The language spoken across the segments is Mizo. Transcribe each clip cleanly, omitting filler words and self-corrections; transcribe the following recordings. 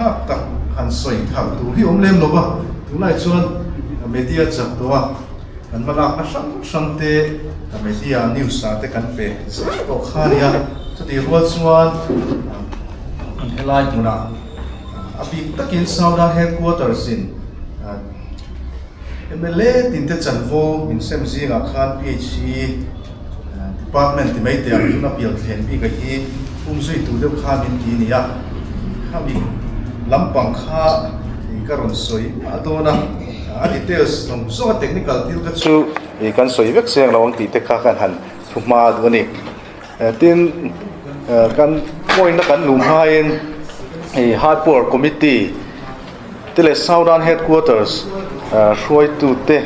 thlak tak han sawi thar tur hi awm lem lo va, tunlai chuan media chak tawh a, kan hma lakna hrang hrang te media news ah te kan pe zel tawh kha a nia. Chutih rual chuan helai hmunah a bik takin Southern Headquarters in Mla tin te chanvo min sem zingah khan PHE department ti mai teh ang tuna pial thleng bik a hi um zui tur deuh kha min ti a ni a, khami lampang kha ka rawn sawi a dawn a, a details zawng zawng a technical thil kha chu kan sawi vek seng lo ang tih te kha kan han thu hma duh a ni. Tin, kan point a kan luh hmain hei High Power Committee te leh Southern Headquarters hruaitute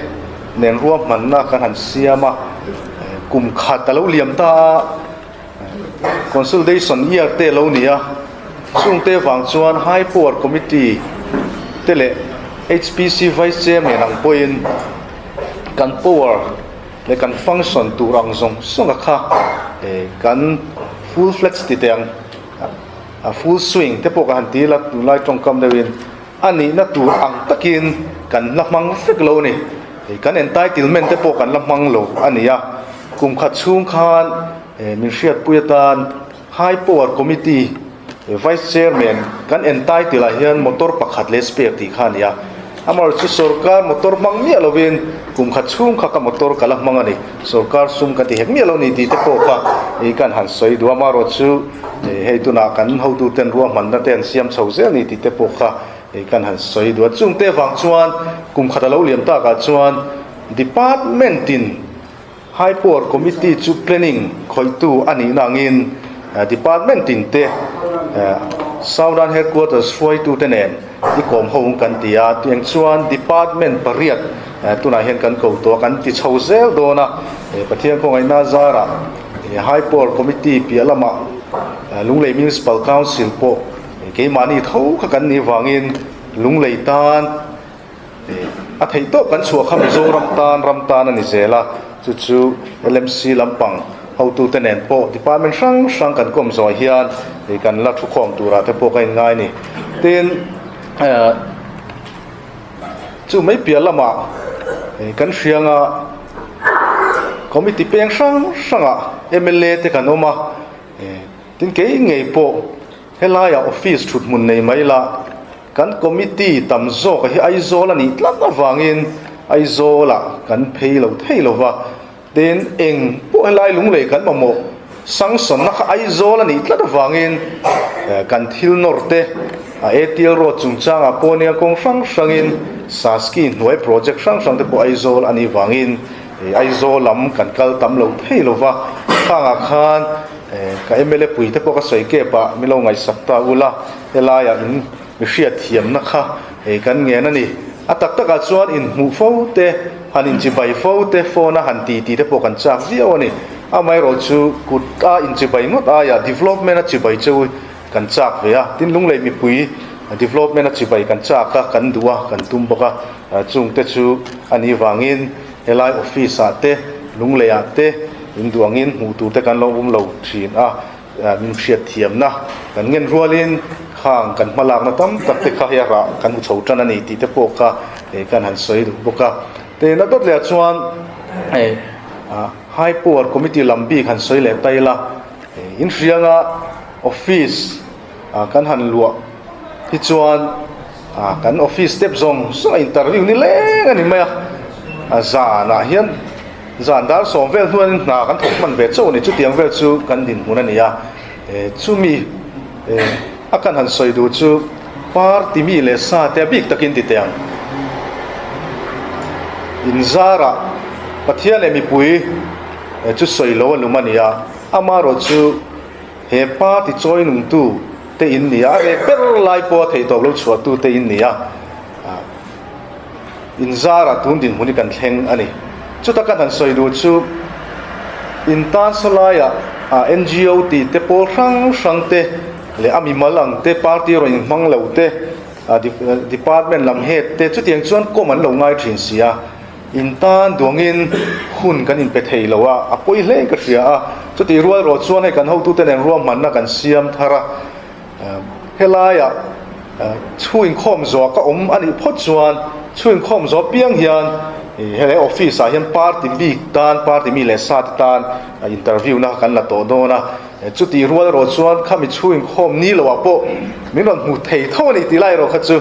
nen ruahmanna kan han siam a, kum khat a lo liam ta a, Consolidation Year te a lo ni a, chungte vang chuan High Power Committee te leh HPC Vice Chairman ang pawhin kan power leh kan function tur ang zawng zawng a kha kan full fledged ti teh ang. A full swing te pawh ka han ti la tunlai tawngkam deuhin a nihna tur ang takin kan la hmang vek lo a ni. Kan entitlement te pawh kan la hmang lo a ni a. Kum khat chhung khan min hriatpui atan High Power Committee Vice Chairman kan entitle ah hian motor pakhat leh spare tih kha a ni a. Amaherawhchu sorkar motor hmang miah lovin kum khat chhung kha ka motor ka la hmang a ni. Sorkar sum ka ti hek miah lo ni tih te pawh kha i kan han sawi duh a, amaherawhchu hei tunah kan hotuten ruahmanna te an siam chho zel ni tih te pawh kha i kan han sawi duh a. Chungte vang chuan kum khat a lo liam takah chuan department in High Power Committee chu planning khawihtu a nihna angin department tin te Southern Headquarters hruaitute nen i kawm ho ang kan ti a, tiang chuan department pariat tunah hian kan ko tawh a, kan ti chho zel dawn a, Pathian khawngaihna zarah High Power Committee piah lamah Lunglei Municipal Council pawh keimahni tho kha kan nih vangin Lunglei tan A theih tawp kan chhuah kha Mizoram tan ram tan a ni zel a, chu chu LMC lampang hotute nen pawh department hrang hrang kan kawm zawh hian ih kan la thukhawm turah te pawh ka inngai a ni. Tin, chu mai piah lamah kan hrianga committee peng hrang hrangah mla te kan awm a, tin kei ngei pawh helaiah office thut hmun nei mai la, Kan committee tam zawk hi Aizawl a nih tlat avangin Aizawlah kan phei lo thei lo va, tin eng pawh helai lunglei kan mamawh sanction-na kha Aizawl a nih tlat avangin kan thil nawr te a ATL road chungchangah pawh nia kawng hrang hrangin Saski hnuai project hrang hrang te pawh Aizawl a nih vangin Aizawl lam kan kal tam lo thei lo va, khangah khan ka mla pui te pawh ka sawi kep a, min lo ngaihsak ta ula. Helaiah in mi hriatthiamna kha hei kan ngen a ni. A tak takah chuan inhmuh fo te, han inchibai fo te, phone a han ti tih te pawh kan chak viau a ni. Amaherawh chu kut a inchibai ngawt aiah development a chibai cheu kan chak ve a. Tin Lunglei mipui development a chibai kan chak a, kan duh a, kan tum bawk a. Chungte chu a nih vangin helai office ah te, Lunglei ah te induh angin hmuh tur te kan lo awm lo thin a. Min hriatthiamna kan ngen rualin khang kan hmalakna tam tak te kha hei a rah kan hmu chho tan a ni tih te pawh kha kan han sawi duh bawk a. Tin a dawt leh ah chuan hei High Power Committee lam bik han sawi leh ta ila inhrianga office kan han luah hi chuan kan office step zawng zawng a interview ni leng a ni mai a, zanah hian Zan dar sawm vel hnuaiin hna kan thawk hman ve chauh a ni. Chutiang vel chu kan dinhmun a ni a. Chumi a kan han sawi duh chu party mi leh sa te a bik takin ti teh ang. Inzarah Pathian leh mipui chu sawi lo a lum a ni a. Amaherawh chu he party chawi nungtu te in ni a, a reh ber lai pawha theihtawp lo chhuahtu te in ni a. Inzarah tun dinhmun hi kan thleng a ni. Chuta kan han sawi duh chu in tan sawlaiah NGO tih te pawl hrang hrang te leh a mimal ang te party erawh inhmang lo te department lam head te chutiang chuan kawm an lo ngai thin si a. In tan duangin hun kan inpe thei lo a, a pawi hle ka hria a. Chutih rual erawh chuan hei kan hotute nen ruahmanna kan siam thar a, helaiah. Chhung inkhawm zawh ka awm a nih phawt chuan chhung inkhawm zawh piang hian helai office ah hian party bik tan party mi leh sa te tan interview na kan la tawh dawn a, chutih rual erawh chuan khami chhung inkhawm ni loh ah pawh min rawn hmu thei tho a ni tih lai erawh kha chu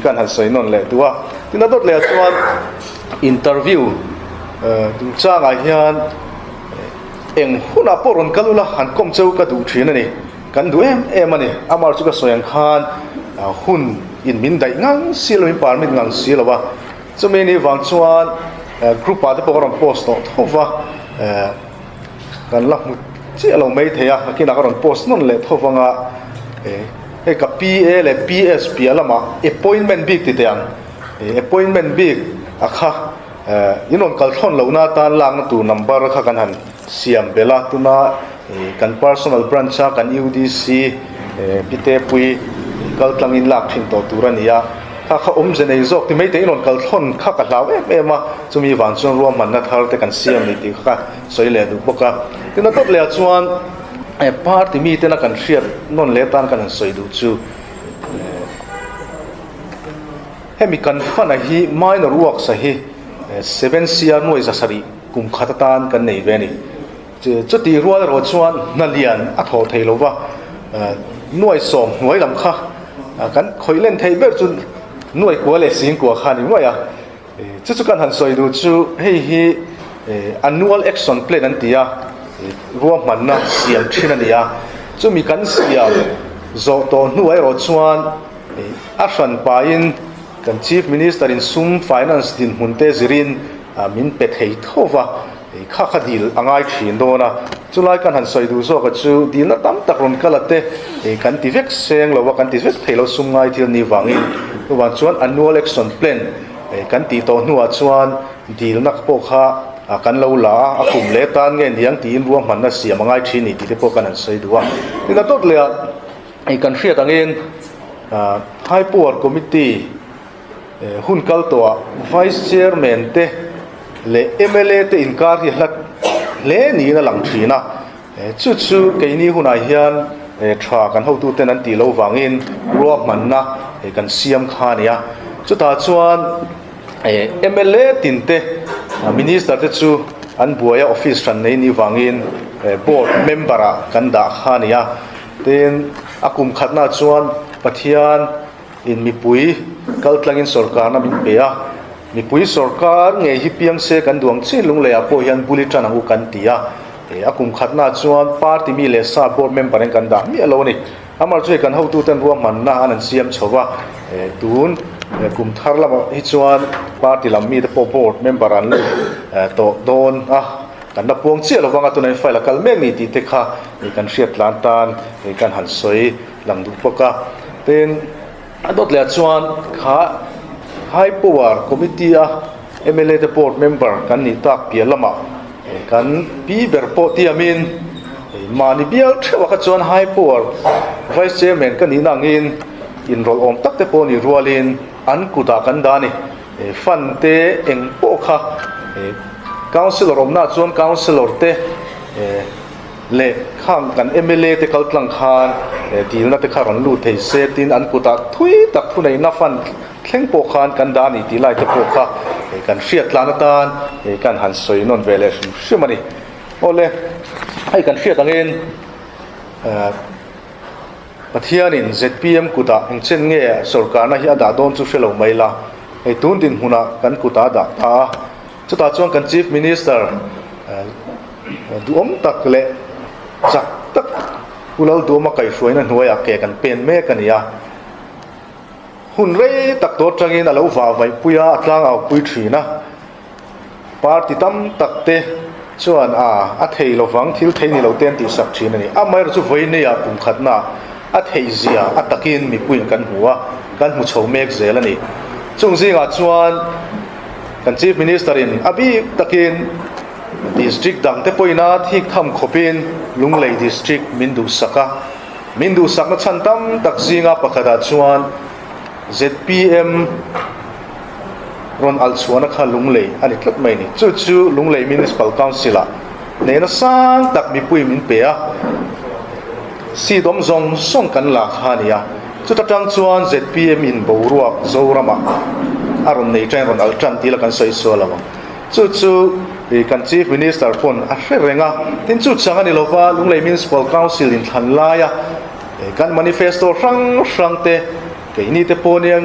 kan han sawi nawn leh duh a. Tin a dawt leh ah chuan interview chungchang ah hian eng hunah pawh rawn kal ula han kawm cheu ka duh thin a ni. Kan duh em em a ni. Amar chu ka sawi ang khan hun in min daih ngang si lo, min permit ngang si lo a. Chumi ni vang chuan group ah te pawh ka rawn post tawh tho va, kan la hmu chiah lo mai thei a, nakinah ka rawn post nawn leh tho vang a. Hei ka PA leh PS piah lamah appointment bik ti teh ang, appointment bik a kha in rawn kal thlawn lohna atan lakna tur number kha kan han siam belh a, tuna kan personal branch a kan UDC Pite pui kal tlangin lak thin tawh tur a ni a, kha kha awmze nei zawk ti mai te in rawn kal thlawn kha ka hlau em em a, chumi vang chuan ruahmanna thar te kan siam ni tih kha ka sawi leh duh bawk a. Tin a tawp leh ah chuan party mi tena kan hriat nawn leh atan kan han sawi duh chu hemi kan fana hi minor works a hi 7 cr nuai 700 kum khat atan kan nei ve a ni. Chutih rual erawh chuan hna lian a thawh thei lo va, nuai sawm hnuai lam kha kan khawih len theih ber chu nuai kua leh sing kua kha a ni mai a. Chu chu kan han sawi duh chu hei hi annual action plan an ti a, ruahmanna siam thin a ni a. Chumi kan siam zawh tawh hnuah erawh chuan a hran pahin kan Chief Minister in sum finance dinhmun te zirin min pe thei tho va. Kha kha dil a ngai thin dawn a, chulai kan han sawi duh zawk a chu dilna tam tak rawn kal a te kan ti vek seng lo a, kan ti vek thei lo sum ngai thil ni vangin chuvang chuan annual action plan kan tih tawh hnuah chuan dilna pawh kha kan lo la a, a kum leh tan nge niang tiin ruahmanna siam a ngai thin ni tih te pawh kan han sawi duh a. Tin a dawt leh ah kan hriat angin High Power Committee Hun kal tawhah Vice Chairman te leh mla te inkar hi hlat hle niin a lang thin a, chu chu keini hunah hian tha kan hotuten an tih loh vangin ruahmanna kan siam kha a ni a. Chutah chuan mla tin te Minister te chu an buai a, office hran nei nih vangin board member ah kan dah kha a ni a. Tin, a kum khatnaah chuan Pathian In mipui kal tlangin sawrkarna min pe a, mipui sawrkar ngei hi piang se kan duang chin Lungleiah pawh hian buli tan ang u kan ti a, a kum khatnaah chuan party mi leh sa board member in kan dah miah lo a ni. Amar chu hei kan hotuten ruahmanna an an siam chho va, tun kum thar lamah hi chuan party lam mite pawh board member an lut tawh dawn a, kan la puang chiah lovang a, tunah hian file a kal mek ni tih te kha kan hriat tlan tan kan han sawi. Lang duh bawk a. Tin, a dawt leh ah chuan kha High Power Committee a mla te board member kan nih tak piah lamah kan pi ber pawh tiamin mahni bial theuh ah kha chuan High Power Vice Chairman ka nihna angin inrawlh awm tak te pawh nih rualin an kutah kan dah a ni. Fund te eng pawh kha Councillor awmna ah chuan Councillor te Leh khang kan mla te kal tlang khan dilna te kha rawn lut thei se tin an kutah thui tak thuneihna fund thleng pawh khan kan dah a ni tih lai te pawh kha kan hriat tlan atan kan han sawi nawn ve leh hrim hrim a ni. Awle hei kan hriat angin Pathianin zpm kutah engchen nge sorkarna hi a dah dawn chu hre lo mai la, hei tun dinhmunah kan kutah a dah ta a, chutah chuan kan Chief Minister Duhawm tak leh chak tak Pu Lalduhawma kaihhruaina hnuaiah ke kan pen mek a ni a. Hun rei tak tawh atangin a lo vah vaihpui a, a tlangau pui thin a. Party tam tak te chuan a a thei lovang, thil thei ni lo te an tihsak thin a ni. Amaherawhchu chu vawineia kum khatna a theihzia a takin mipuiin kan hmu a, kan hmu chho mek zel a ni. Chung zingah chuan kan Chief Minister in a bik takin District dang te pawhin a thik tham khawpin Lunglei District min duhsak a, min duhsakna chhan tam tak zinga pakhatah chuan zpm rawn alh chhuahna kha Lunglei a ni tlat mai a ni. Chu chu Lunglei Municipal Council ah hnehna sang tak mipui min pe a, seat awm zawng zawng kan la kha a ni a. Chuta tang chuan zpm in boruak Zoramah a rawn nei ṭan, rawn alh ṭan tih la kan sawi sual lo ang. Chu chu kan Chief Minister pawn a hre reng a, tin chu chang a ni lova Lunglei Municipal Council inthlan laia kan manifesto hrang hrang te, keini te pawh nia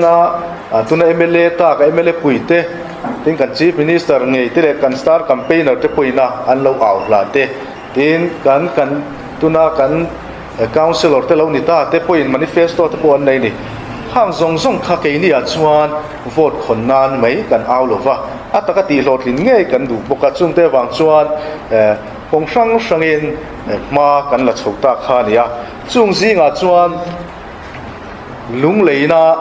tuna mla ta ka mla pui te, tin kan Chief Minister ngei te leh kan star campaigner te pawhin a an lo au hla te, tin kan kan tuna kan Councillor te lo ni ta te pawhin manifesto te pawh an nei a ni. Khang zawng zawng kha keini ah chuan vote khawn nan mai kan au lo va, a taka tih hlawhtlin ngei kan duh bawk a, chungte avang chuan kawng hrang hrangin hma kan la chho ta kha a ni a. Chung zingah chuan lungleina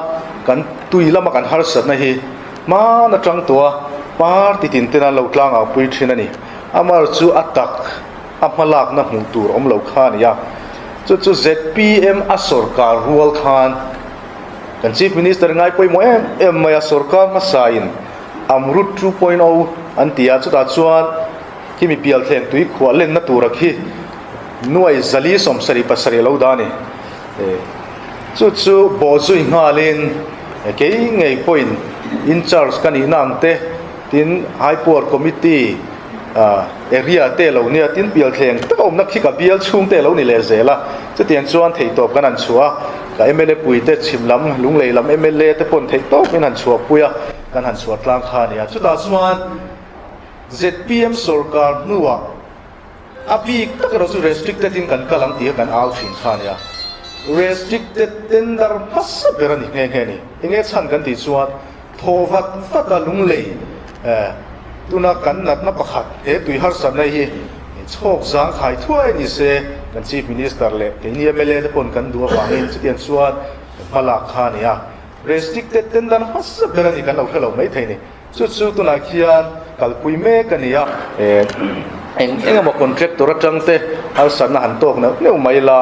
kan tui lama kan harsatna hi hman atang tawha party tin ten an lo tlang au pui thin a ni. Amar chu a tak. a hmalakna hmuh tur awm lo kha a ni a, chu chu zpm a sawrkar rual khan kan Chief Minister ngai pawimawh em em mai a, sawrkar hmasain Amrut 2.0 an ti a, chutah chuan khimi pialthleng tui khuah lenna tura khi nuai zali 77 a lo dah a ni. Chu chu bawhzui nghalin kei ngei pawhin in charge ka nihna ang te tin High Power Committee Area te lo nia tin pial thleng tak a awmna khi ka bial chhung te lo ni leh zel a, chutiang chuan theihtawp kan han chhuah a, ka mla pui te chhim lam Lunglei lam mla te pawn theihtawp in han chhuah pui a, kan han chhuah tlang kha a ni a, chutah chuan zpm sorkar hnuah a bik tak erawh chu restricted in kan kal ang tih kha kan au thin kha a ni a, restricted tender hmasa ber a ni nghe nghe a ni, enge chhan kan tih chuan Thaw vat vat a Lunglei tuna kan natna pakhat he tui harsatna hi chhawk zang khai thuai ni se kan Chief Minister leh keini mla te pawn kan duh avangin chutiang chuan hma lak kha a ni a. Restricted tender hmasa ber a ni kan lo hre lo mai thei ni. Chu chu tunah khian kalpui mek a ni a. Eng eng emaw contractor atang te harsatna han tawk neuh neuh mai la,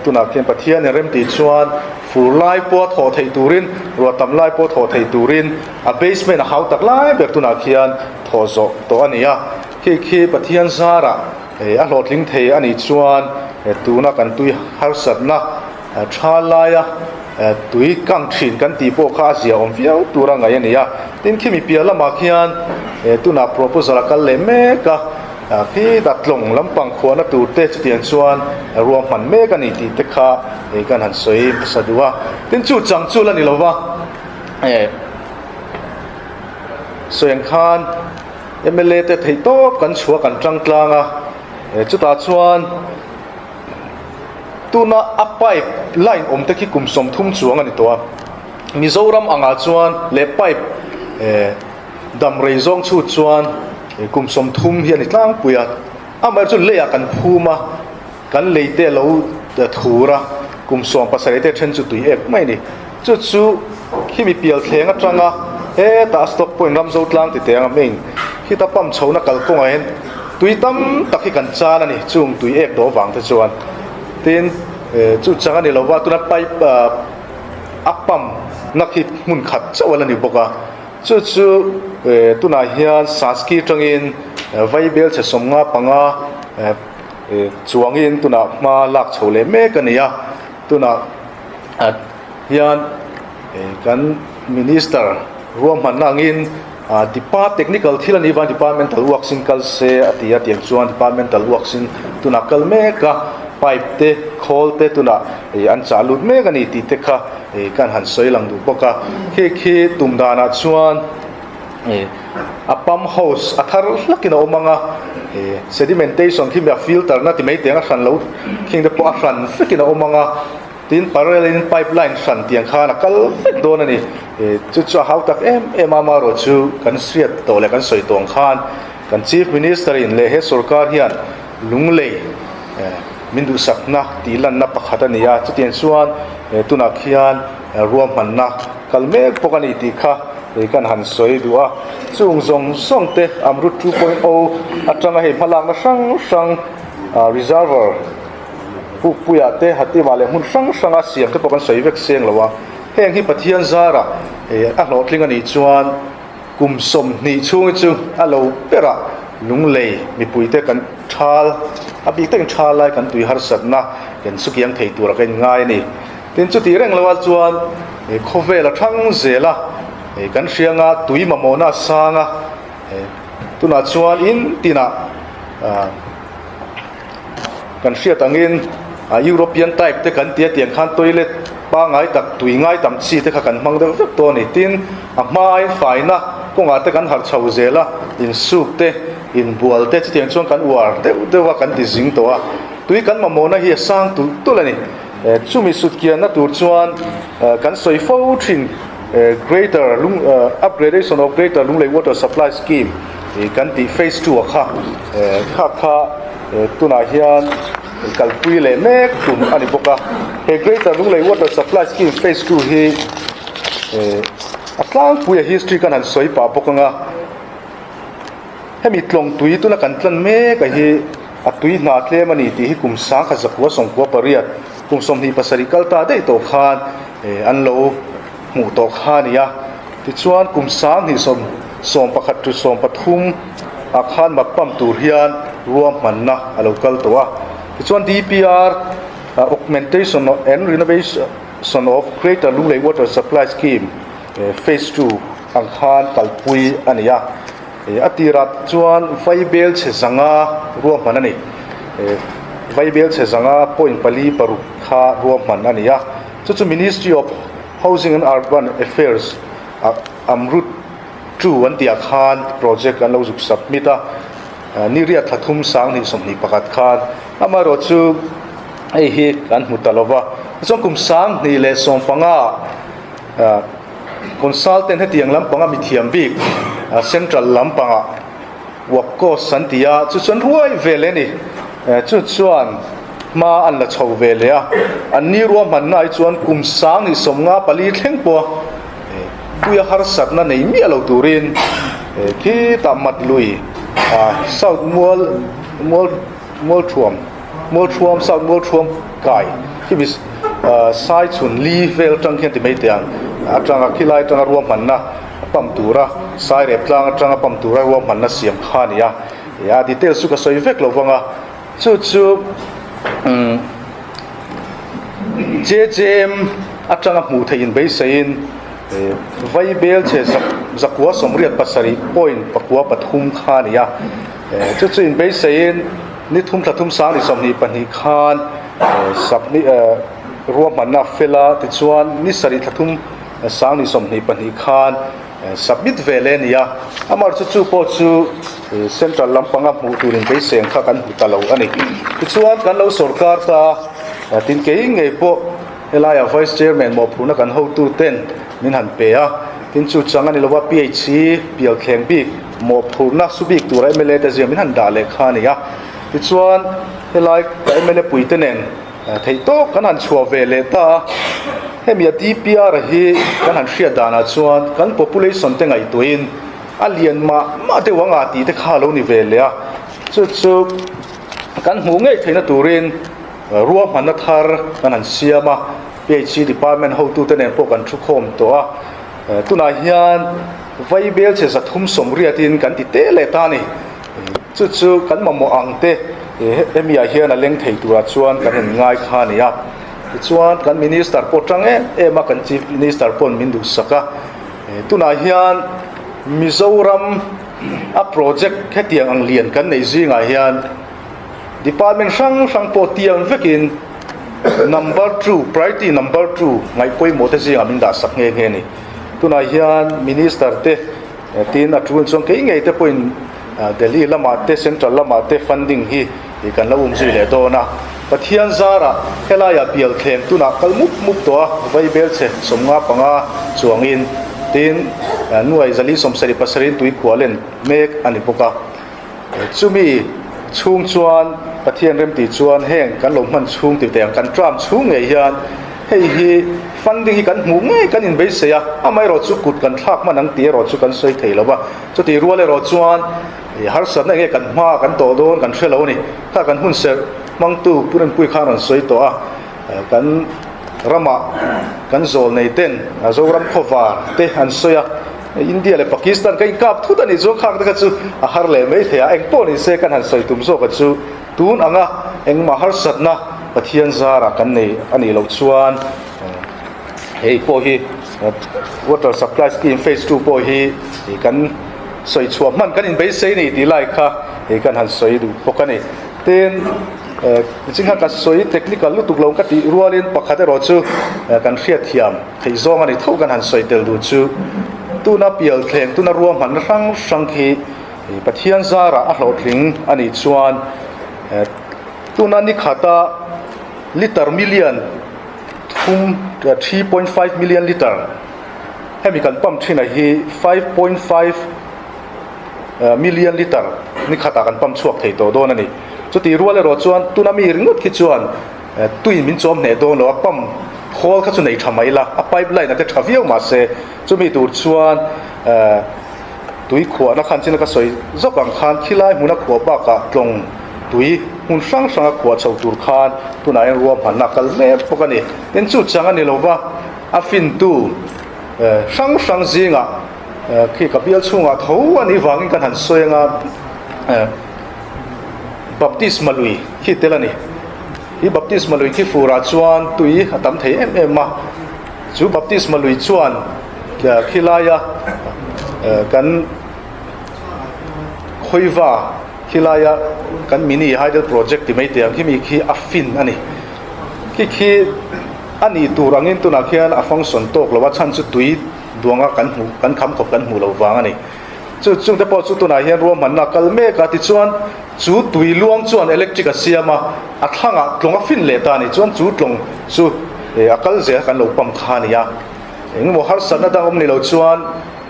tunah khian Pathian in remtih chuan fur lai pawh a thawh theih turin, ruah tam lai pawh a thawh theih turin a basement a hau tak lai ber tunah khian thawh zawh tawh a ni a. Khi khi Pathian zarah a hlawhtling thei a nih chuan tuna kan tui harsatna tha laia tui kang thin kan tih pawh kha a zia awm viau tur a ngaih a ni a. Tin khimi piah lamah khian tunah proposal a kal leh mek a, khi dat tlawng lampang khuahna tur te chutiang chuan ruahman mek a ni tih te kha kan han sawi hmasa duh a. Tin chu chang chu la ni lo va, sawi ang khan mla te theihtawp kan chhuah kan tang tlang a, chutah chuan Tuna a pipe line awm te khi kum 30 chuang a ni tawh a, Mizoram angah chuan leh pipe dam rei zawng chhut chuan kum 30 hi a ni tlangpui a, amaherawhchu chu leiah kan phum a, kan lei te a lo thur a, kum 17 te then chu tui ek mai a ni. Chu chu khimi pial thleng atanga hetah stock point Ramzo tlang ti teh ang a hming khita pump chhohna kalkawngah hian tui tam tak hi kan chan a ni chung tui ek dawh vang te chuan tin chu chang a ni lova tuna pipe a pump na khi hmun khat chauh a la ni bawk a chu chu tunah hian Saski atangin Vaibel chhe 55 chuangin tunah hma lak chho leh mek a ni a tunah. hian kan minister ruahmanna angin depart technical thil a nih vang departmental works in kal se a ti a tiang chuan departmental works in tunah kal mek a pipe te khawl te tunah an chah lut mek a ni tih te kha kan han sawi lang duh bawk a khi khi tum danah chuan a pump house a thar hlakin a awm ang a sedimentation khi a filter na ti mai teng a hran lo khing te pawh a hran vekin a awm ang a tin parallel in pipe line hran tiang khan a kal vek dawn a ni chu chu a hau tak em em a amaherawh chu kan hriat tawh leh kan sawi tawh ang khan kan chief minister in leh he sorkar hian lunglei min duhsakna tih lanna pakhat a ni a chutiang chuan tunah khian ruahmanna kal mek bawk a ni tih kha hei kan han sawi duh a chung zawng zawng te Amrut 2.0 atanga hei hmalakna hrang hrang reservoir Pukpuia te Hatima leh hmun hrang hranga siam te pawh kan sawi vek seng lo a heng hi Pathian zara a hlawhtling a nih chuan kum 20 chhung hi chu a lo berah lunglei mipuite kan thal a bik takin thal lai kan tui harsatna kan sukiang thei tura ka inngai a ni. Tin chuti reng loah chuan khawvel a thang zel a, kan hrianga tui mamawhna a sang a, tunah chuan in tinah kan hriat angin European type te kan ti a tiang khan toilet pangngai tak tui ngai tam chi te kha kan hmang deuh vek tawh a ni. Tin a hmain faina kawngah te kan harh chho zel a, insuk te inbual te chutiang chuan kan uar deuh deuh a kan ti zing tawh a, tui kan mamawhna hi a sang tulh tulh a ni. Chumi sut kianna tur chuan kan sawi fo thin Greater Lung Upgradation of Greater Lunglei Water Supply Scheme kan tih Phase 2 a kha kha kha tunah hian kalpui leh mek tum a ni bawk a. He Greater Lunglei Water Supply Scheme Phase 2 hi a tlangpui a history kan han sawi pah bawk anga Hemi tlawng tui tuna kan tlan mek a hi a tui hna tlem a ni tih hi kum sangkhat zakua sawmkua pariat kum 27 kal ta daih tawh khan an lo hmuh tawh kha a ni a. Tichuan kum 20 11 to 13 ah khan mak pump tur hian ruahmanna a lo kal tawh a. Tichuan DPR Augmentation and Renovation of Greater Lunglei Water Supply Scheme Phase 2 ang khan kalpui a ni a. A tirah chuan vaibel chhe zanga ruahman a ni. Vaibel chhe zanga point pali paruk kha ruahman a ni a. Chu chu Ministry of Housing and Urban Affairs ah Amrut 2 an tih ah khan project an lo zuk submit a. Ni riat thla thum 20 21 khan amaherawh chu hei hi kan hmu ta lova. Tichuan kum 2015 ah Consultant hetiang lampanga mithiam bik Central lampangah Wapcos an ti a, chu chuan ruai ve leh a ni. Chu chuan hma an la chho ve leh a, an ni ruahmanna ai chuan kum 2054 thleng pawha puia harsatna nei miah lo turin khitah mat lui South Mual Mual Mualthuam Mualthuam South Mualthuam kai khi mi sai chhun li vel atang khian ti mai teh ang atanga khilai atanga ruahmanna pump tura sai rep tlang atanga pump tura ruahmanna siam kha a ni a a details chu ka sawi vek lo vang a chu chu umm J_J_M atanga hmuh theih in beiseiin vaibel chhe zakua 87 point 4 3 kha a ni a. Chu chu inbeiseiin ni thum thla thum sang ni 22 khan submit ruahmanna fel a, tichuan ni sarih thla thum sang ni 22 khan submit ve leh a ni a. Amaherawhchu chu pawh chu central lampanga hmuh tur inbeisei ang kha kan hmu ta lo a ni. Tichuan kan lo sawrkar ta a, tin kei ngei pawh helaiah vice chairman mawhphurhna kan hotu ten min han pe a, tin chu chang a ni lova PHC pialthleng bik Mawhphurhna su bik tura mla te zia min han dah leh kha a ni a. Tichuan helai ka mla puite nen theih tawk kan han chhuah ve leh ta a. Hemi a DPR hi kan han hriat danah chuan kan population te ngaihtuahin a lian mah mah deuh ang a tih te kha a lo ni ve leh a. Chu chu kan hmuh ngei theihna turin ruahmanna thar kan han siam a. PHC department hotute nen pawh kan thukhawm tawh a. Tunah hian vaibel chhe 380 in kan ti teh leh ta a ni. Chu chu kan mamawh ang te hemi ah hian a leng thei turah chuan kan in ngai kha a ni a. Tichuan kan minister pawh tang em em a, kan chief minister pawhin min duhsak a. Tunah hian Mizoram a project hetiang ang lian kan neih zingah hian Department hrang hrang pawh tiang vekin number 2, priority number 2 ngaih pawimawh te zingah min dah sak nghe nghe a ni. Tunah hian Minister te tin a tul chuan kei ngei te pawhin Delhi lamah te Central lamah te funding hi kan lo um zui leh dawn a. Pathian zarah helaiah bial thleng tunah kal mup mup tawh a, vaibel chhe 55 chuangin tin nuai 477 in tuikhuah len mek a ni bawk a. Chumi chhung chuan Pathian remti chuan heng kan lo hman chhung tih teh ang kan term chhung ngei hian hei hi funding hi kan hmuh ngei kan inbeisei a, amaherawh chu kut kan thlak hman ang tih erawh chu kan sawi thei lo va. Chutih rual erawh chuan harsatna enge kan hma kan tawh dawn kan hre lo a ni. Kha kan hun serh hmangtu Pu Rinpuii khan rawn sawi tawh a, kan ramah kan zawl nei ten Zoram khawvar te an sawi a. India leh Pakistan ka inkap thut a nih chuan khak te kha chu a har leh mai thei a, engpawh ni se kan han sawi tum zawk a chu tun anga engmah harsatna Pathian zarah kan nei a nih loh chuan. Hei pawh hi water supply scheme phase two pawh hi kan sawi chhuah hman kan inbeisei a ni tih lai kha hei kan han sawi duh bawk a ni. Tin nichin khan ka sawi technical lutuk lo ka tih rualin pakhat erawh chu kan hriatthiam theih zawng a ni tho kan han sawi tel duh chu tuna pial thleng tuna ruahmanna hrang hrang khi Pathian zarah a hlawhtling a nih chuan tuna ni khata liter million thum 3.5 million liter hemi kan pump thin a hi 5.5 million liter ni khatah kan pump chhuak thei tawh dawn a ni. Chutih rual erawh chuan tuna mi ringawt khi chuan tuin min chawm hneh dawn lo a, pump khawl kha chu nei tha mai la, a pipe line a te tha viau mahse chumi tur chuan Tui khuahna khan china ka sawi zawk ang khan khilai hmuna khuah bakah tlawng tui hmun hrang hranga khuah chho tur khan tunah hian ruahmanna a kal mek bawk a ni. Tin chu chang a ni lova a fintu hrang hrang zingah khi ka bial chhungah tho a nih vangin kan han sawi anga baptisma lui khi tel a ni. Hi baptisma lui khi furah chuan tui a tam thei em em a, chu baptisma lui chuan Khilaia kan khawiva khilaia kan mini hydel project ti mai teh ang khimi khi a fin a ni. Khi khi a nih tur angin tunah khian a function tawk lo a chhan chu tui duanga kan hmuh kan kham khawp kan hmuh loh vang a ni. Chu chungte pawh chu tunah hian ruahmanna a kal mek a tichuan chu tui luang chuan electric a siam a a thlangah tlawng a fin leh ta a ni chuan chu tlawng chu a kal zel kan lo pump kha a ni a. Engemaw harsatna dang awm ni lo chuan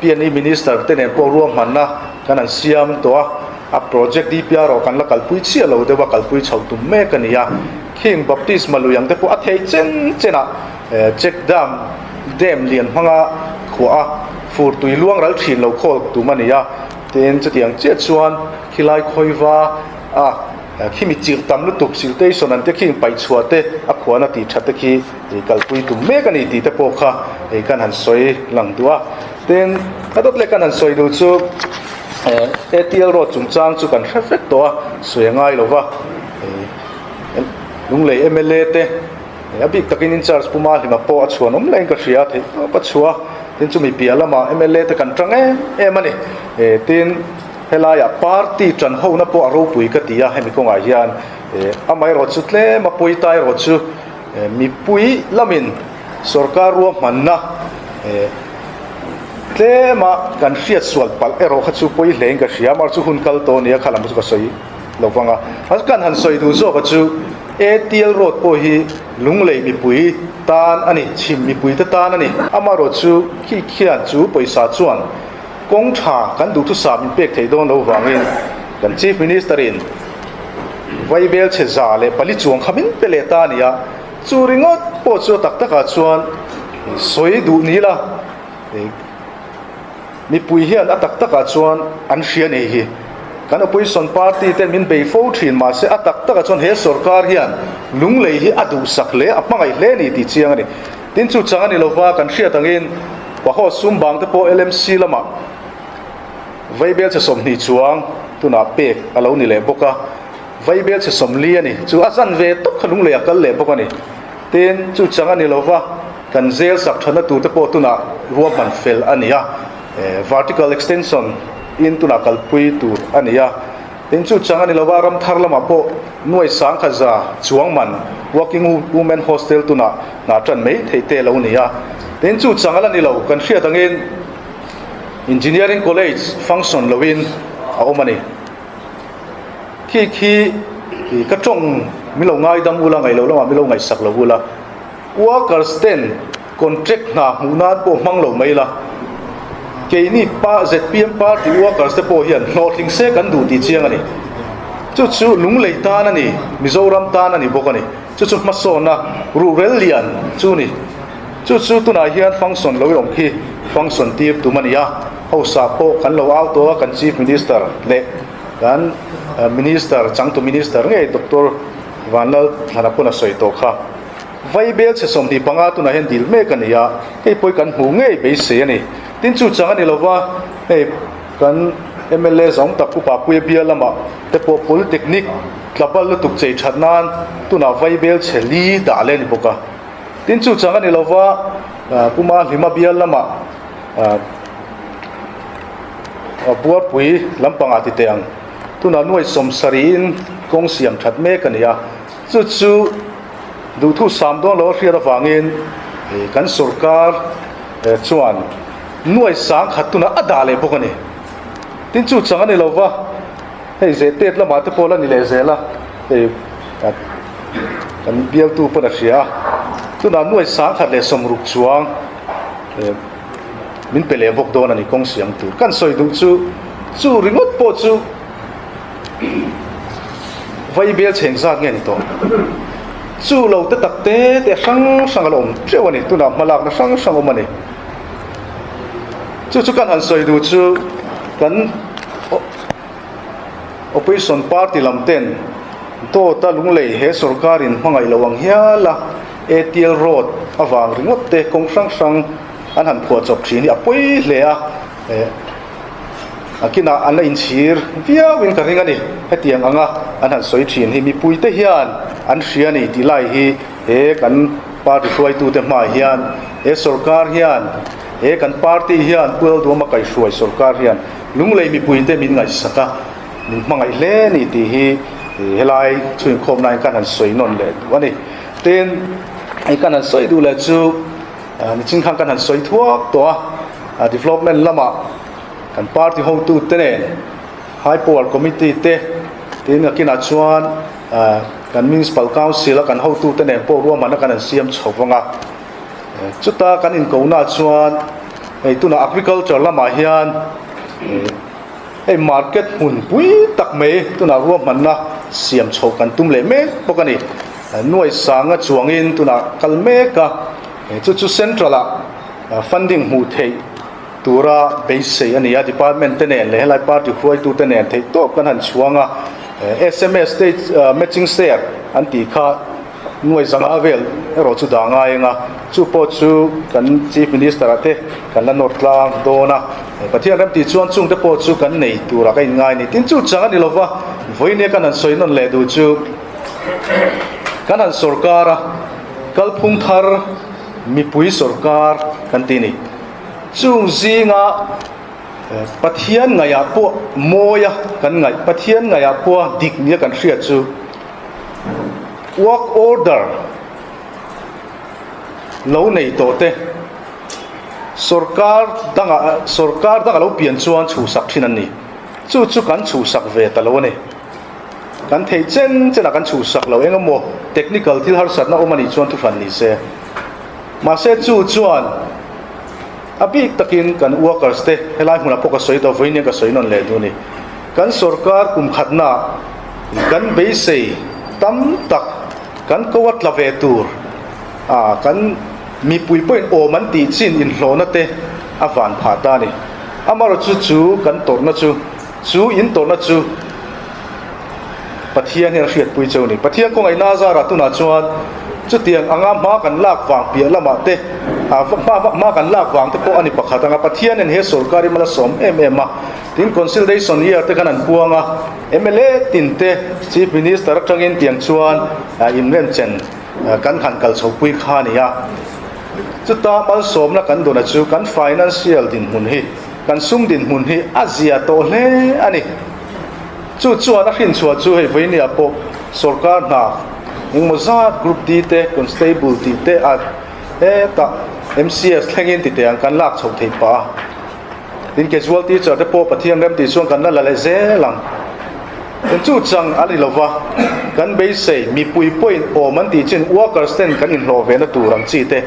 PNE Minister te nen pawh ruahmanna kan han siam tawh a, a project DPR erawh kan la kalpui chiah lo deuh a, kalpui chhoh tum mek a ni a. Khing Baptisma lui ang te pawh a theih chen chen ah check dam dam lian hmanga khuah a, fur tui luang ral thin lo khawl tum a ni a. Tin, chutiang chiah chuan khilai khawiva a khimi chirh tam lutuk siltation an te khing paih chhuah te a khuahna tih that te khi Ih kalpui tum mek a ni tih te pawh kha ih kan han sawi lang duh a. Tin, a dawt leh kan han sawi duh chu eh ATL road chungchang chu kan hre vek tawh a, sawi a ngai lo va. Ih Lunglei mla te a bik takin in charge Puma Hlima pawh a chhuan awm laiin ka hria a, theih tawp a chhuah a. Tin, chumi piah lamah mla te kan tang em em a ni. Eh tin, helaiah party tan hona pawh a ropui ka ti a, hemi kawngah hian eh amaherawhchu tlem a pawi ta erawh chu. Mipui lamin sorkar ruahmanna tlema kan hriat sual palh erawh kha chu pawi hlein ka hria, amaherawhchu chu hun kal tawh a nia kha lam chu ka sawi lo vang a. Kan han sawi duh zawk a chu ATL road pawh hi Lunglei mipui tan a ni, chhim mipui te tan a ni. Amaherawhchu khi khian chu pawisa chuan kawng tha kan duhthusam min pek theih dawn lo vangin kan Chief Minister in Vaibel chhe 104 chuang kha min pe leh ta a ni a, chu ringawt pawh chu a tak takah chuan sawi duh ni la, mipui hian a tak takah chuan an hria nei hi. Kan opposition party ten min bei fo thin mahse a tak takah chuan he sorkar hian lunglei hi a duhsak hle, a hmangaih hle a ni tih chiang a ni. Tin chu chang a ni lova kan hriat angin Paho Sumbang te pawh LMC lamah Vaibel chhe 20 chuang tunah pek a lo ni leh bawk a, vaibel chhe 40 a ni. Chu a zan ve tawp kha lunglei a kal leh bawk a ni. Tin, chu chang a ni lo va, kan zel sak thatna tur te pawh tunah ruahman fel a ni a, vertical extension in tunah kalpui tur a ni a. Tin, chu chang a ni lo va, ram thar lamah pawh nuai 10,000 chuang man working women hostel tunah hna tan mai theih te a lo ni a. Tin, chu chang a la ni lo, kan hriat angin, Engineering College function loin a awm a ni. Khi khi ka tawng min lo ngaidam ula, ngaih loh lamah min lo ngaihsak lo ula. Workers ten contract hna hmuh nan pawh hmang lo mai la. Keini pa zpm party workers te pawh hian hlawhtling se kan duh tih chiang a ni. Chu chu Lunglei tan a ni, Mizoram tan a ni bawk a ni. Chu chu hmasawnna ruhrel lian chu ni. Chu chu tunah hian function lo i awm khi function tir tum a ni a, hausa pawh kan lo au tawh a, kan Chief Minister leh kan Minister, changtu Minister ngei Doctor Vanlal Thlana pawn a sawi tawh kha. Vaibel chhe 25 tunah hian dil mek a ni a, hei pawh hi kan hmuh ngei beisei a ni. Tin chu chang a ni lova, hei kan mla zawng tak Upa Puia Bial lamah te pawh Polytechnic tlabal lutuk chei that nan tunah vaibel chhe li dah leh a ni bawk a. Tin chu chang a ni lova, Puma Hlima bial lamah Buarpui lampangah ti teh ang. Tunah nuai sawmsarihin kawng siam that mek a ni a, chu chu duhthu sam dawn lo a hriat avangin kan sorkar chuan nuai sang khat tunah a dah leh bawk a ni. Tin chu chang a ni lo va, hei zehtet lamah te pawh la ni leh zel a, hei kan bialtu pawn a hria a, tunah nuai sang khat leh sawmruk chuang. Min pe leh bawk dawn a ni kawng siam tur. Kan sawi duh chu, chu ringawt pawh chu vai bel chheng zat nge ni tawh. Chu lo te tak te te hrang hrang a la awm teuh a ni, tunah hmalakna hrang hrang awm a ni. Chu chu kan han sawi duh chu kan opposition party lam ten dawta lunglei he sorkar in hmangaih lo ang hial a ATL road avang ringawt te kawng hrang hrang an han phuah chawp thin hi a pawi hle a, eh a kinah an la inchhir viau in ka ring a ni. Hetiang anga an han sawi thin hi mipui te hian an hria a ni tih lai hi he kan party hruaitu te hmaah hian he sorkar hian he kan party hian Pu Lalduama kaihhruai sorkar hian lunglei mipui te min ngaihsak a, min hmangaih hle a ni tih hi helai chhunkhawmna hian kan han sawi nawn leh duh a ni. Tin, hei kan han sawi duh leh chu Nichin khan kan han sawi thuak tawh a, development lamah kan party hotu te nen high power committee te tin a kinah chuan kan municipal council a kan hotu te nen pawh ruahmanna kan han siam chho vang a, chuta kan inkohna chuan hei tunah agriculture lamah hian hei market hmun pui tak mai tunah ruahmanna siam chhoh kan tum leh mek bawk a ni. Nuai sanga chuangin tunah kal mek a, chu chu central ah funding hmuh theih tura beisei a ni a, department te nen leh helai party hruaitu te nen theih tawp kan han chhuang a, sms state matching share an tih kha nuai zanga vel erawh chu dah ngai ang a, chu pawh chu kan chief minister ah te kan la nawr tlang dawn a, Pathian ram tih chuan chung te pawh chu kan nei turah ka inngai a ni. Tin chu chang a ni lova, vawinia kan han sawi nawn leh duh chu. Kan han sorkar a, kalphung thar mipui sorkar kan ti a ni. Chung zinga Pathian ngaihah pawh mawia kan ngaih, Pathian ngaihah pawha dik nia kan hriat chu work order lo nei tawh te sorkar dangah sorkar danga lo pian chuan chhuhsak thin an ni. Chu chu kan chhuhsak ve ta lo a ni. Kan theih chen chen ah kan chhuhsak lo eng emaw technical thil harsatna awm a nih chuan thuhran ni se. Mahse chu chuan a bik takin kan workers te helai hmunah pawh ka sawi tawh vawiin hian ka sawi nawn leh duh a ni. Kan sorkar kum khatna kan beisei tam tak kan ko a tla ve tur a kan mipui pawhin awm an tih chin inhlawhna te a van phah ta a ni. Amaherawhchu chu kan tawrhna chu Chu in tawrhna chu Pathian hian a hriatpui cheu a ni. Pathian kawngaihnaa azarah tunah chuan chutiang anga hma kan lak vang piah lamah te, hma kan lak vang te pawh a ni pakhat anga Pathian hian he sorkar hi mal a sawm em em a. Tin, Consolidation Year te khan an puang a, mla tin te Chief Minister atangin tiang chuan inremchen kan han kal chhopui kha a ni a. Chuta malsawmna kan dawna chu kan financial dinhmun hi Kan sum dinhmun hi a zia tawh hle a ni. Chu chuan a hrinchhuah chu hei vawinia pawh sorkar hna engmaw zat Group D te, Constable tih te a hetah MCS thlengin ti teh ang kan lak chhoh theih pah a. Tin casual teacher te pawh Pathian rem tih chuan kan la la leh zel ang. Tin chu chang a ni lova, kan beisei mipui pawhin awm an tih chin workers ten kan inhlawh ve na tur ang chi te,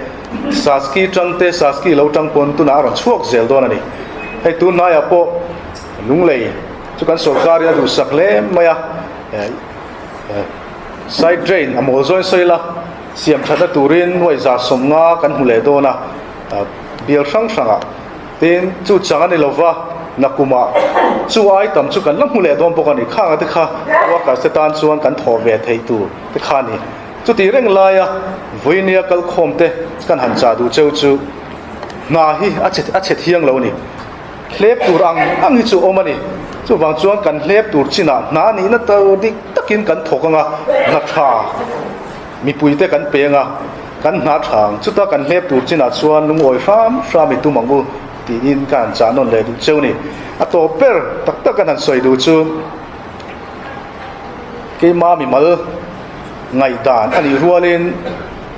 Saski tang te Saski lo tang pawn tunah a rawn chhuak zel dawn a ni. Hei tun hnaiah pawh Lunglei chu kan sorkar in a duhsak hle mai a, side drain a mawl zawin sawi la siam thatna turin nuai 150 kan hmu leh dawn a, bial hrang hrangah tin chu chang a ni lova nakumah chu ai tam chu kan la hmu leh dawn bawk a ni. Khanga te kha workers te tan chuan kan thawh ve theih tur te kha a ni. Chuti reng laia vawinia kalkhawm te kan han chah duh cheu chu hna hi a che a che thiang lo a ni. Hlep tur ang ang hi chu awm a ni. Chuvang chuan kan hlep tur chinah hna nihna to dik takin kan thawk ang a, hna tha mipui te kan peng a. Kan hna tha ang. Chuta kan hlep tur chinah chuan lungawi hram hram i tum ang u tiin ka han chah nawn leh duh cheu ni. A tawp ber tak tak kan han sawi duh chu keima mimal ngaihdan a nih rualin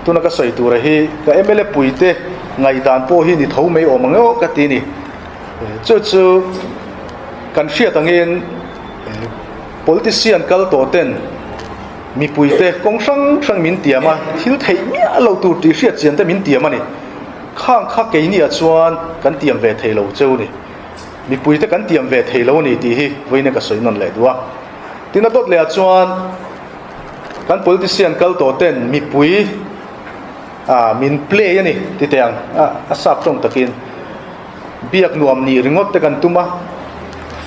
tuna ka sawi tura hi ka mla puite ngaihdan pawh hi ni tho mai awm ang emaw ka ti ni. Chu chu kan hriat angin politician kal tawh ten Mipuite kawng hrang hrang min tiam a, thil theih miah lo tur tih hriat chian te min tiam a ni. Khang kha keiniah chuan kan tiam ve thei lo cheu ni. Mipuite kan tiam ve thei lo a ni tih hi vawiin ka sawi nawn leh duh a. Tin a dawt lehah chuan kan politician kal tawh ten mipui ah min play a ni ti teh ang a sap tawng takin. Biak nuam nih ringawt te kan tum a,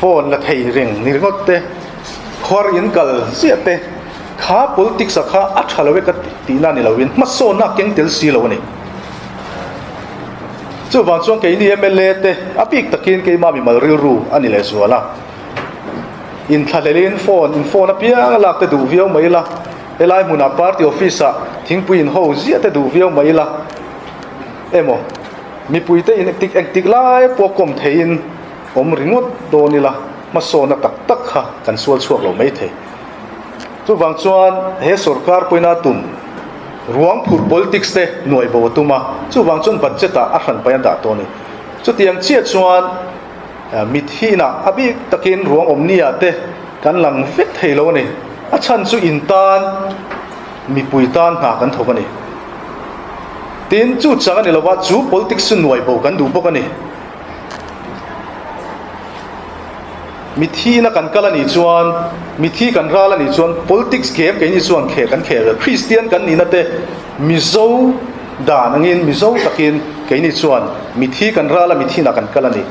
phone la thei reng ni ringawt te, khuar in kal ziah te, kha politics a kha a tha lo e ka tihna ni loin hmasawnna a keng tel si lo a ni. Chuvang chuan keini mla te a bik takin keimah mimal rilru a ni lehzual a, inthlahlelin phone in phone apiang a lak te duh viau mai ila, helai hmunah party office ah thingpui in ho ziah te duh viau mai ila emaw, Mipuite in tik eng tik lai pawh kawm theiin awm ringawt dawn ila hmasawnna tak tak kha kan sual chhuak lo mai thei. Chuvang chuan he sorkar pawina tum ruang phurh politics te nuai bo a tum a, chuvang chuan budget ah a hran pai a dah tawh a ni. Chutiang chiah chuan mithinah a bik takin ruang awmni ah te kan lang vek thei lo a ni. A chhan chu in tan mipui tan hna kan thawk a ni. Tin, chu chang a ni lova, chu politics chu nuai bo kan duh bawk a ni. Mithina kan kal a nih chuan, mithi kan ral a nih chuan politics game keini chuan kheh kan kheh ve. Kristian kan nihna te Mizo dan angin, Mizo takin keini chuan mithi kan ral a, mithina kan kal a ni.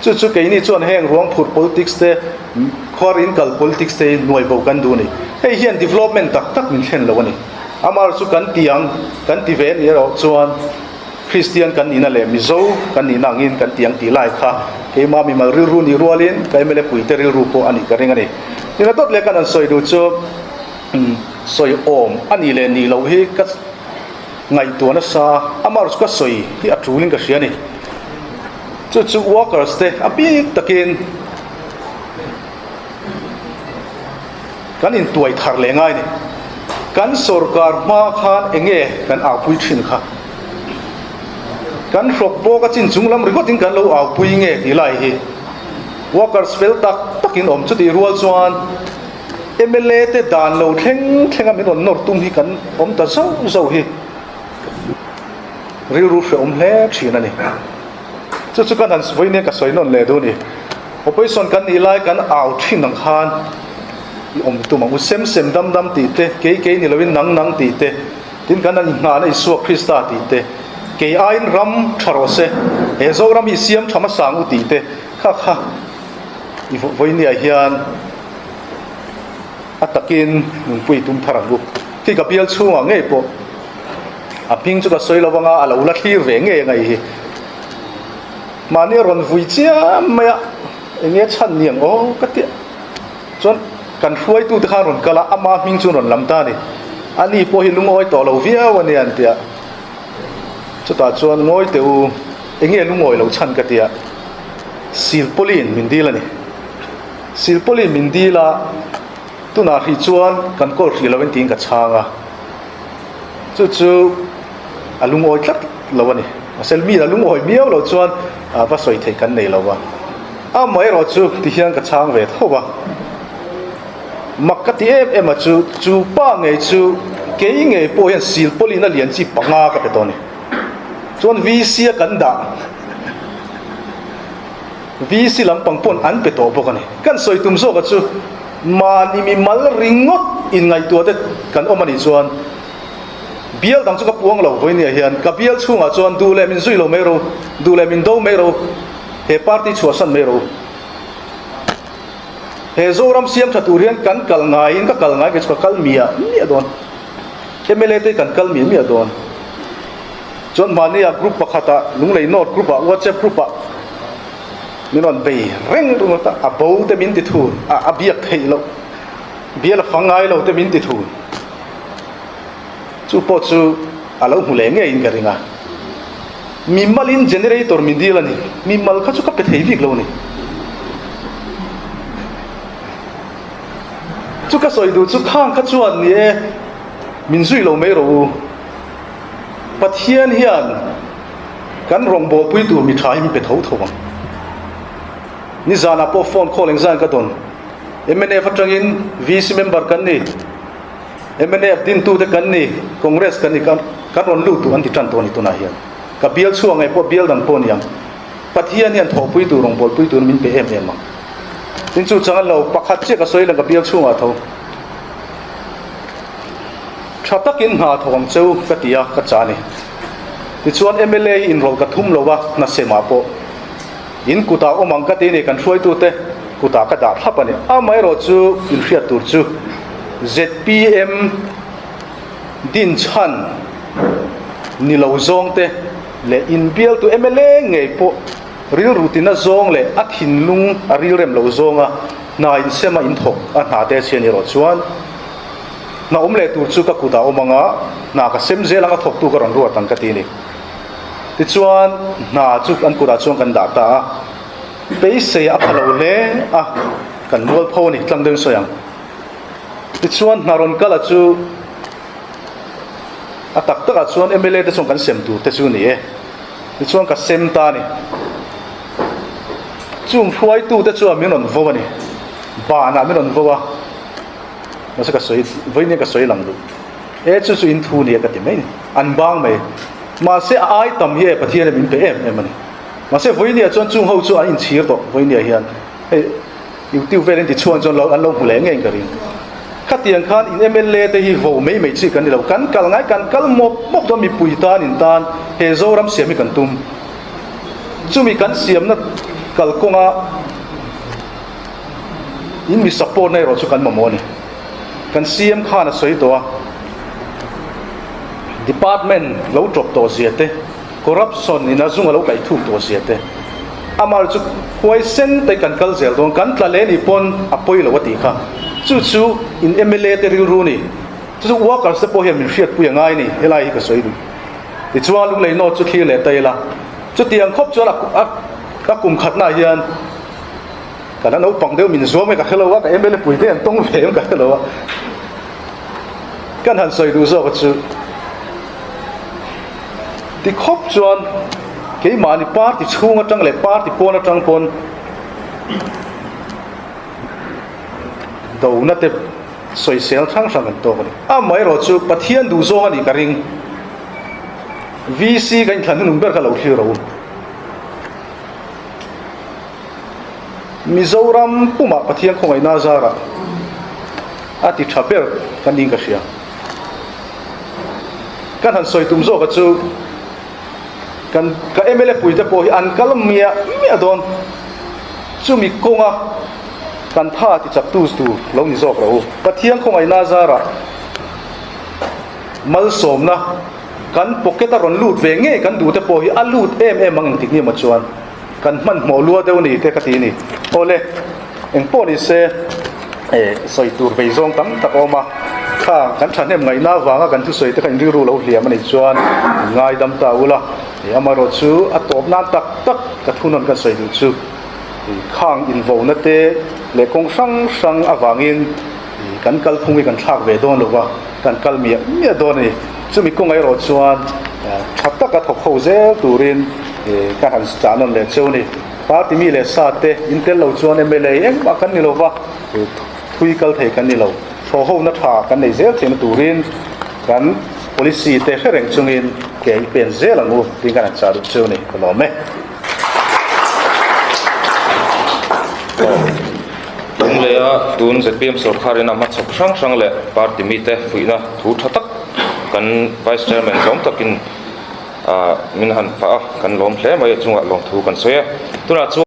Chu chu keini chuan heng ruang phurh politics te, khuar in kal politics te hi nuai bo kan duh a ni. Hei hian development tak tak min thlen lo a ni. Amar chu kan ti ang, kan ti ve a nih erawh chuan Kristian kan nihna leh Mizo kan nihna angin kan ti ang tih lai kha keimah mimal rilru nih rualin ka mla puite rilru pawh a nih ka ring a ni. Nina dawt leh kan han sawi duh chu sawi awm a nih leh nih loh hi ka ngaihtuah nasa amar chu ka sawi hi a tulin ka hria a ni. Chu chu workers te a bik takin kan intuai thar leh ngai a ni. Kan sorkar hma khan eng nge kan aupui thin kha? Kan hrawk bawk a chin chung lam ringawtin kan lo aupui nge tih lai hi workers fel tak takin awm chutih rual chuan mla te dan lo thleng thleng a min rawn nawr tum hi kan awm ta zauh zauh hi. Rilru hrehawm hle thin a ni. Chu chu kan han vawi nia ka sawi nawn leh duh a ni. Opposition kan nih lai kan au thin ang khan i awm tum ang u. Sem sem dam dam tih te, kei kei ni loin nang nang tih te, tin kan han inghahna Isua Krista tih te, kei aiin ram tha rawh se, he Zoram hi siam tha hmasa ang u tih te kha kha i vawi nia hian a takin nunpui tum thar ang u. Khi ka bial chhungah ngei pawh. A hming chu ka sawi lo vang a, a lo la thlir ve ngei a ngaih hi. Mahni a rawn vui chiam mai a, eng nge chhan ni ang aw ka ti a. Chuan kan hruaitute khan rawn kal a, ama hming chu rawn lam ta a ni. Ani pawh hi lungawi tawh lo viau a nia an ti a. Chutah chuan ngawi teh u, eng nge lungawi lo chhan ka ti a. Silpauline min dil a ni. Silpauline min dil a, tunah hrih chuan kan kawl hrih lo in tiin ka chhang a. Chu chu a lungawi tlat lo a ni. Mahse mi a lungawi miau loh chuan va sawi theih kan nei lo va. Amaherawh chu ti hian ka chhang ve tho va. Mak ka ti em em a chu, chu pa ngei chu kei ngei pawh hian silpawlin a lian chi panga ka pe tawh a ni. Chuan VC a kan dah VC lampang pawn an pe tawh bawk a ni. Kan sawi tum zawk a chu. Mahni mi mal ringawt inngaihtuah te kan awm a nih chuan bial dang chu ka puang lo vawinia hian ka bial chhungah chuan duh leh min zui lo mai ro, duh leh min do mai ro, he party chhuahsan mai ro. He Zoram siam tha tur hian kan kal ngaiin ka kal ngai kei chu ka kal miah miah dawn. Mla te kan kal miah miah dawn. Chuan mahnia group pakhatah Lunglei North group ah WhatsApp group ah Min rawn bei reng ringawt a, a bo te min ti thun, a a biak theih loh, bial a fang ngai lo te min ti thun. Chu pawh chu. A lo hmu leh ngeiin ka ring a. Mimalin generator min dil a ni. Mimal kha chu ka pe thei bik lo a ni. Chu ka sawi duh chu khang kha chuan ni e, min zui lo mai rawh u. Pathian hian kan rawngbawlpui tur mi tha hi min pe tho tho ang. Nizanah pawh phone call engzan ka dawn. Mnf atangin VC member kan ni. Mnf dintute kan ni, Congress kan ni, kan rawn lut duh an ti tan tawh a ni tunah hian. Ka bial chhuak ngei pawh bial dang pawh a ni ang. Pathian hian thawhpui tur, rawngbawlpui tur min pe em em ang. Tin chu chang an lo, pakhat chiah ka sawi lang ka bial chhungah tho. Tha takin hna thawk ang cheu ka ti a, ka chah a ni. Tichuan mla hi inrawlh ka thum lo a, hna semah pawh. In kutah awm ang ka ti ni, kan hruaitute kutah ka dah thlap a ni. Amaherawhchu inhriat tur chu zpm dinchhan ni lo zawngte leh inbialtu mla ngei pawh rilru tina zawng leh a thinlung a rilrem lo zawnga hna insema inthawk a hna te chhian erawh chuan hna awm leh tur chu ka kutah awm anga hna ka sem zel anga thawktu ka rawn ruat ang ka ti ni. Tichuan, hna chu an kutah chuan kan dah ta a, beisei a pha lo hle a, kan mual pho a ni, tlang deuhin sawi ang. Tichuan, hna rawn kala chu a tak takah chuan mla te chuan kan sem tur te chu a ni e. Tichuan ka sem ta a ni. Chung hruaitute chuan min rawn vo a ni, banah min rawn vo a, mahse ka sawi, vawiin ka sawi lang duh. E chu chu in thu nia ka ti mai ni, an bang mai. Mahse a ai tam hi e Pathian in min pe em em a ni. Mahse vawinia chuan chung ho chu an inchhir tawh vawinia hian hei YouTube vel in ti chhuan chuan lo an lo hmu leh ngei ka ring. Khatiang khan in mla te hi vo mai mai chi kan ni lo, kan kal ngai kan kal mawp mawp dawn mipui tan in tan he Zoram siam hi kan tum. Chumi kan siamna kalkawnga in mi support na erawh chu kan mamawh a ni. Kan CM khan a sawi tawh a, Department lo tawp tawh zia te, corruption in a zung a lo kaih thuk tawh zia te, amah chu huaisen te kan kal zel dawn, kan tla leh nih pawn a pawi lo a tih kha. Chu chu in mla te rilru a ni. Chu chu workers te pawh hian min hriatpui a ngai a ni, helai hi ka sawi duh. Tichuan Lunglei North chu thlir leh ta ila, chutiang khawp chuan a a kum khatnaah hian, Ka la naupang deuh min zuam e ka hrelo a, ka mla pui te an tawng ve em ka hrelo a. Kan han sawi duh zawk a chu ti khawp chuan keimahni party chhung atang leh party pawn atang pawn dona te sawisel hrang hrang kan tawk a ni. Amaherawh chu Pathian duh zawng a nih ka ring. VC kan inthlan hnunung ber kha lo thlir rawh u. Mizoram pumah Pathian khawngaihna zarah a ti tha ber kan niin ka hria. Kan han sawi tum zawka chu kan ka mla puite pawh hi an kal miah miah dawn. Chumi kawnga kan tha ti chak tu tur lo ni zawk rawh u. Pathian khawngaihna zarah malsawmna kan pocket a rawn lut ve ngei kan duhte pawh hi a lut em em ang engtik ni emaw chuan. Kan hmanhmawh lua deuh ni te ka ti a ni. Awle, eng pawh ni se eh sawi tur vei zawng tam tak a awm a, kha kan thahnem ngaihna avanga kan thusawi te kha in rilru lo hliam a nih chuan in ngaidam ta ula, eh amaherawh chu a tawp nan tak tak ka thunawn kan sawi duh chu khang invohna te leh kawng hrang hrang avangin kan kalphung hi kan thlak ve dawn lo va, kan kal miah miah dawn a ni. Chumi kawngah erawh chuan tha taka thawk ho zel turin ka han chah nawn leh cheu a ni. Party mi leh sa te in tel lo chuan mla engmah kan ni lo va, thui kal thei kan ni lo. Thaw hona tha kan nei zel theihna turin kan policy te hre reng chungin ke i pen zel ang u tiin kan han chah duh cheu a ni. Ka lawm e. Lungleia tun zpm sawrkharin a hmachhawp hrang hrang leh party mite fuihna thu tha tak kan Vice Chairman zawng takin min han pah a, kan lawm hle mai a chungah lawmthu kan sawi a. Tunah chuan.